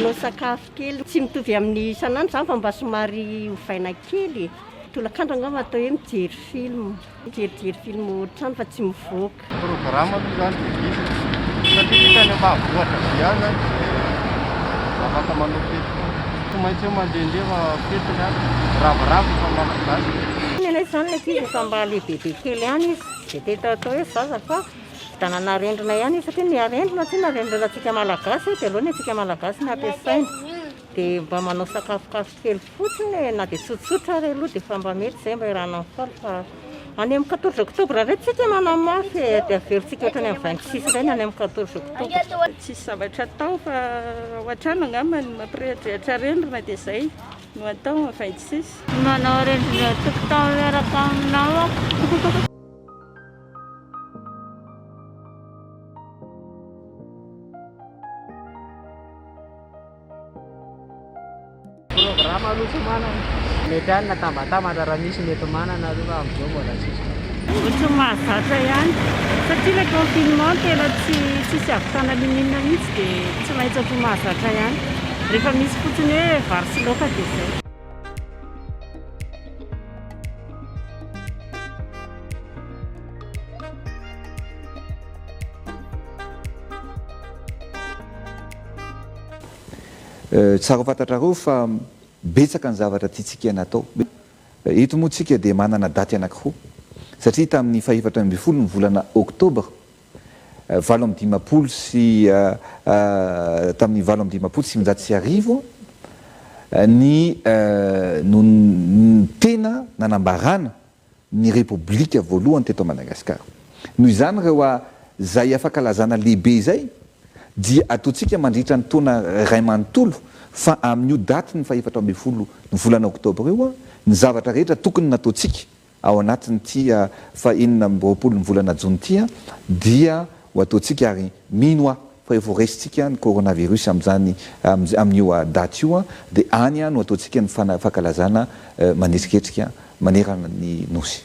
Manao sakafo kely, tsy mitovy amin'ny isan'andro izany fa mba somary ovaina kely e. Tolakandro angamba atao hoe mijery film, mijerijery film ohatr'izany fa tsy mivoaka. Programme aloha izany dia vita satria isika any ambanivohitra be any izany dia afaka manao fety foana. Tsy maintsy hoe mandehandeha fa fety ny andro, ravoravo efa malagasy. Ny anay izany ny ankizy efa mba lehibebe kely ihany izy, tsy dia te atao hoe zaza fa vitanana arendrina ihany izy satria ny arendrina tsy inona arendrina antsika malagasy dia aleo ny antsika malagasy no ampiasaina. Dia mba manao sakafokafo kely fotsiny e, na dia tsotsotra ary aloha dia efa mba mety izay mba iarahana mifaly fa any amin'ny quatorze octobre indray tsika manamafy e, dia averintsika ohatran'ny amin'ny 26 indray ny any amin'ny quatorze octobre. Tsisy zavatra atao fa ao an-trano angamba no mampirehadrehatra rindrina dia izay no atao amin'ny 26. Manao rindrina an-tokotany miaraka amin'ny namako. Programme aloha tsy manana. Mety any na tambatambatra raha misy mety manana aloha fa amin'izao mbola tsisy. Ohatran'ny mahazatra ihany satria ilay confinement tena tsy tsisy ahavitana n'inon'inona mihitsy dia tsy maintsy ohatran'ny mahazatra ihany. Rehefa misy fotsiny hoe vary sy laoka dia izay. Tsara ho fantatrareo fa betsaka ny zavatra tiantsika natao. Eto moa tsika dia manana daty anankiroa satria tamin'ny fahefatra ambin'ny folo ny volana oktobra 58 sy tamin'ny 1958 ny no tena nanambarana ny Repoblika voalohany teto Madagasikara. Noho izany ireo izay fankalazana lehibe izay dia ataontsika mandritra ny taona iray manontolo fa amin'io daty ny fahefatra ambin'ny folo ny volana oktobra io ny zavatra rehetra tokony nataontsika ao anatin'ity faha-26 ny volana jona ity dia ho ataontsika ary mino aho fa efa ho resintsika ny coronavirus amin'izany amin'io daty io dia any no ataontsika ny fankalazana manetriketrika manerana ny Nosy.